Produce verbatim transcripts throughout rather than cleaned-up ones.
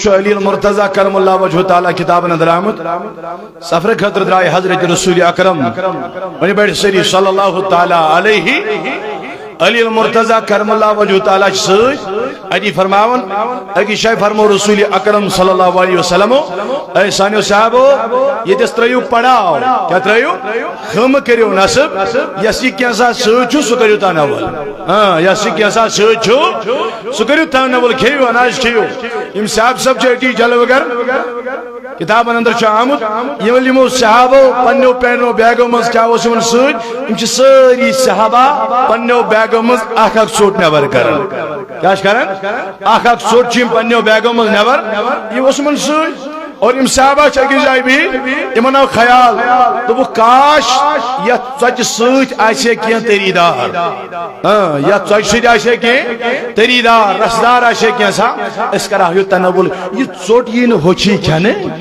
چھُ علی المرتضی کرم اللہ وجہ تعالیٰ کتابن اندر آمُت۔ سفرٕ خٲطرٕ درٛاے حضرت رسول اکرم، ؤنِو بڑِ سٲری صلی اللہ تعالیٰ علیہ۔ علی المرتضی کرم اللہ وجہ تعالیٰ چھِ سۭتۍ۔ اتی فرماوان، أکِس جایہِ فرمو رسول اکرم صلی اللہ علیہ وسلم، اے سانیو صحابو، ییٚتٮ۪س ترٲیِو پڑاو۔ کیٛاہ ترٲیِو؟ خم کٔرِو نصب۔ یس یہِ کینٛژھا سۭتۍ چھُ، سُہ کٔرِو تناول۔ ہاں، یس یہِ کینٛژھا سۭتۍ چھُ، سُہ کٔرِو تناول، کھیٚیِو، اناج کھیٚیِو۔ یِم صحابہٕ صٲب چھِ أتی جلوٕ گر۔ کتابن اندر چھُ آمُت، ییٚلہِ یِمو صحابو پننیو پینو بیگو منٛز کیٛاہ اوس یِمن سۭتۍ، یِم چھِ سٲری صحابہ پننیو بیگو منٛز اکھ اکھ ژوٚٹ نٮ۪بر کران۔ کیٛاہ چھِ کران؟ اکھ اکھ ژوٚٹ چھِ یِم پننیو بیگو منٛز نٮ۪بر، یہِ اوس یِمن سۭتۍ۔ اور یِم صحابہ چھِ أکِس جایہِ بِہِتھ، یِمن آو خیال، دوٚپُکھ، کاش، یتھ ژۄچہِ سۭتۍ آسہِ ہے کینٛہہ تٔری دار۔ ہاں، یتھ ژۄچہِ سۭتۍ آسہِ ہے کینٛہہ تٔری دار، رسدار آسہِ ہے کینٛہہ سا، أسۍ کرہاو یہِ تناول، یہِ ژوٚٹ یی نہٕ ہوٚچھی کھٮ۪نہٕ۔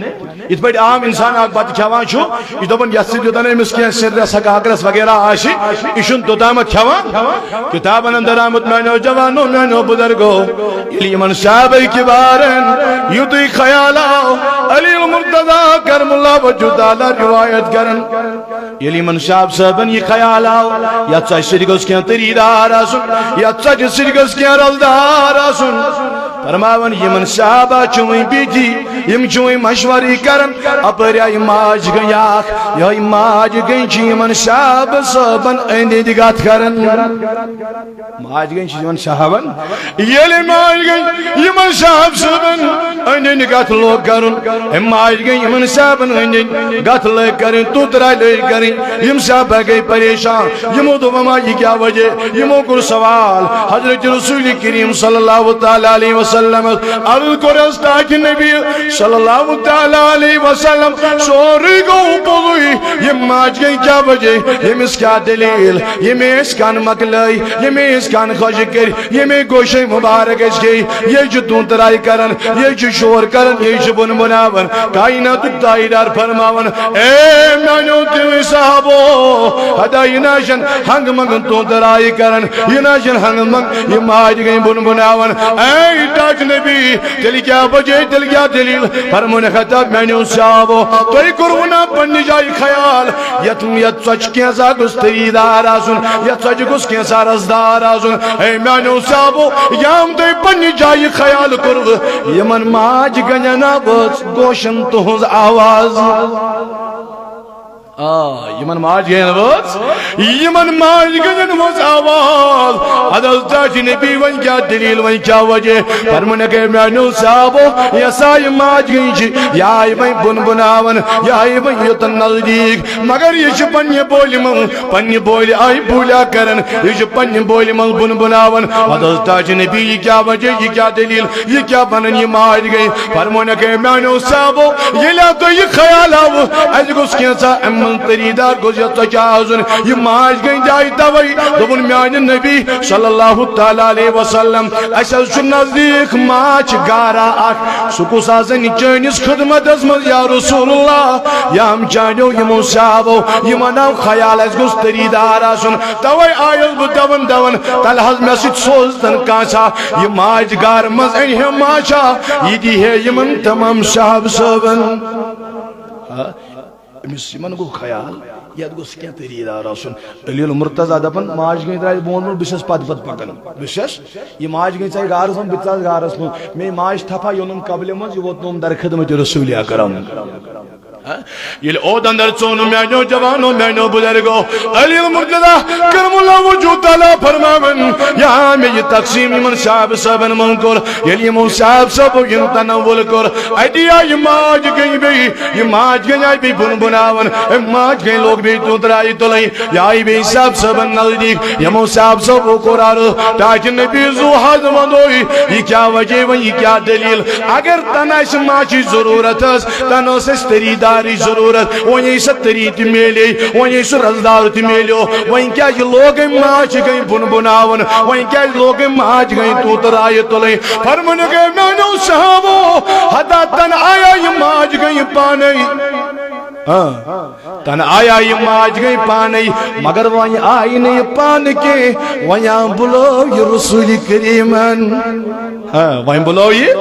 یِتھ پٲٹھۍ عام انسان اکھ بتہٕ کھٮ۪وان چھُ، یہِ چھُ دپان، یتھ سۭتۍ یوٚتن أمِس کینٛہہ سِنرس ہا کاکرس وغیرہ آسہِ، یہِ چھُنہٕ توٚتامتھ کھٮ۪وان۔ کتابن اندر آمُت، میانیو جوانو، میانیو بزرگو، ییٚلہِ یِمن صحابہ کبارن یُتُے خیال آو، علی المرتضی کرم اللہ وجہ تعالیٰ روایت کرن، ییٚلہِ یِمن صحابہ صٲبن یہِ خیال آو، یتھ ژۄچہِ سۭتۍ گوٚژھ کینٛہہ تٔری دار آسُن، یتھ ژۄچہِ سۭتۍ گوٚژھ کینٛہہ رلدار آسُن، فرماوان، یِمن صحابہ چھِ وۄنۍ بِہِتھ، یِم چھِ وۄنۍ مشورٕ کران، اپٲرۍ آیہِ ماجہِ گٔنۍ اکھ، یِہوٚے ماجہِ گٔنۍ چھِ یِمن صحابہ صٲبن أنٛدۍ أنٛدۍ کتھ کران۔ ماجہِ گٔنۍ چھِ یِمن صحابن، ییٚلہِ ماجہِ گٔنۍ یِمن صحابہ صٲبن أنٛدۍ أنٛدۍ کتھ لوگ کرُن، أمۍ ماجہِ گٔنۍ یِمن صحابن أنٛدۍ أنٛدۍ کتھ لٲگۍ کرٕنۍ، توٗتراے لٲگۍ کرٕنۍ، یِم صحابہ گٔے پریشان۔ یِمو دوٚپ، اما، یہِ کیٛاہ وجہ؟ یِمو کوٚر سوال حضرت رسول کریم صلی اللہ تعالیٰ علیہ وسلمس۔ عرض کوٚرُس تاکہِ نبی صلی اللہ تعالیٰ علیہ وسلم، سورُے گوٚو پوٚزُے۔ یہِ ماجہِ گٔنۍ کیٛاہ وجہ؟ ییٚمِس کیٛاہ دٔلیٖل؟ ییٚمۍ ٲسۍ کن مۄکلٲے، ییٚمۍ ٲسۍ کن خۄشٕکۍ کٔرۍ، ییٚمۍ گوشے مبارک أسۍ گٔے، یہِ چھُ دُن تراے کران، یہِ چھُ شور کران، یہِ چھُ بُن بُناوان۔ کائناتُک تاجدار فرماوان، اے میانیو تِموٕے صحابو، ہتا یہِ نہ چھن ہنگ منگ دُن تراے کران، یہِ نہ چھن ہنگ منگ، یہِ ماجہِ گٔنۍ بُن بُناوان۔ اے تاج نبی، تیٚلہِ کیٛاہ وجہ، تیٚلہِ کیٛاہ دٔلیٖل؟ فرمون خطاب میانیو صحابو، تۄہہِ کوٚروٕ نا پننہِ جایہِ خیال؟ یتھ، یتھ ژۄچہِ کینٛژھا گوٚژھ تٔری دار آسُن، یتھ ژۄچہِ گوٚژھ کینٛژھا رسدار آسُن۔ اے میانیو صحابو، یام تۄہہِ پننہِ جایہِ خیال کوٚروٕ، یِمن ماجہِ گنٮ۪ن نا وٲژ گوشن تُہنٛز آواز۔ آ، یِمن ماجہِ گنٮ۪ن وٲژ، یِمن ماجہِ گنٮ۪ن وٲژ آواز۔ ادٕ حض تاج نبی، وۄنۍ کیٛاہ دٔلیٖل، وۄنۍ کیٛاہ وجہ؟ فرمونکھ، اے میانیو صحابو، یۄس آیہِ ماجہِ گٔنۍ چھِ، یہِ آیہِ وۄنۍ بُن بُناوان، یہِ آیہِ وۄنۍ یوٚتن نزدیٖک، مگر یہِ چھِ پننہِ بولہِ منٛز، پننہِ بولہِ آیہِ بوٗلیا کران، یہِ چھِ پننہِ بولہِ منٛز بُن بُناوان۔ ادٕ حض تاج نبی، یہِ کیٛاہ وجہ، یہِ کیٛاہ دٔلیٖل، یہِ کیٛاہ ونان یہِ ماجہِ گٔنۍ؟ فرمونکھ، اے میانیو صحابو، ییٚلہِ آو تۄہہِ یہِ خیال آوٕ، اسہِ گوٚژھ کینٛژھا امہِ منٛز تٔری دار گوٚژھ یتھ ژۄچہِ آسُن۔ یہِ ماجہِ گٔنۍ تہِ آیہِ توے، دوٚپُن، میانہِ نبی صلی اللہ تعالیٰ علیہ وسلم، اسہِ حض چھُ نزدیٖک ماچھ گارا اکھ، سُہ کُس آسن چٲنِس خدمتس منٛز یا رسول اللہ؟ یا ہم چانیو یِمو صحابو، یِمن آو خیال اسہِ گوٚژھ تٔری دار آسُن، توے آیس بہٕ دون دون، تلہٕ حض مےٚ سۭتۍ سوز تن کانٛژھا، یہِ ماجہِ گارٕ منٛز انہِ ہے ماچھا، یہِ دی ہے یِمن تمام صحابہٕ صٲبن۔ آ، أمِس یِمن گوٚو خیال، یتھ گوٚژھ کینٛہہ تٔری دار آسُن۔ علی المرتضی دپان، ماجہِ گٔنۍ درٛایہِ بونٛٹھ بونٛٹھ، بہٕ چھَس پتہٕ پتہٕ پکان۔ بہٕ چھَس، یہِ ماجہِ گٔنۍ ژایہِ غارس منٛز، بہٕ تہِ ژایَس غارس منٛز۔ مے ماجہِ تھپھ ہا یوٚنُن قبلہِ منٛز، یہِ ووتنووُم در خدمت رسول اکرم۔ ہا؟ ییٚلہِ اوٚد اندر ژوٚن میانیو جوانو، میانیو بزرگو، علی المرتضی کرم اللہ وجہ تعالیٰ فرماوان، یا مےٚ یہِ تقسیٖم یِمن صحابہٕ صٲبن منٛز کوٚر، ییٚلہِ یِمو صحابہٕ صٲبو یِم تناول کوٚر، اتی آیہِ ماجہِ گٔنۍ بیٚیہِ، یہِ ماجہِ گٔنۍ آیہِ بیٚیہِ بُن بُناوان، أمۍ ماجہِ گٔنۍ لوگ بیٚیہِ توٚتراے تُلٕنۍ، یہِ آیہِ بیٚیہِ صحابہٕ صٲبن نزدیٖک، یِمو صحابہٕ صٲبو کوٚر عرض، تاج نبی زو حض ونٛدوے، یہِ کیٛاہ وجہ وۄنۍ، یہِ کیٛاہ دٔلیٖل؟ اگر تن اسہِ ماچھٕچ ضروٗرت ٲس، تن ٲس اسہِ تٔری دارٕچ ضروٗرت، وۄنۍ یہِ سۄ تٔری تہِ میلے، وۄنۍ یہِ سُہ رزدار تہِ میلیو، وۄنۍ کیٛازِ لوگ أمۍ ماچھِ گٔے بُن بُناوُن، وۄنۍ کیٛازِ لوگ أمۍ ماچھِ گٔے توٗتہٕ رایہِ تُلٕنۍ؟ فرمونُکھ، اے میانیو صحابو، ہتا تن آیا یہِ ماچھِ گٔے پانے۔ ہاں، تن آیا یہِ ماچھِ گٔے پانے، مگر وۄنۍ آیہِ نہٕ یہِ پانہٕ کینٛہہ، وۄنۍ آو بُلو یہِ رسول کریٖمن۔ ہاں، وۄنۍ بُلو یہِ۔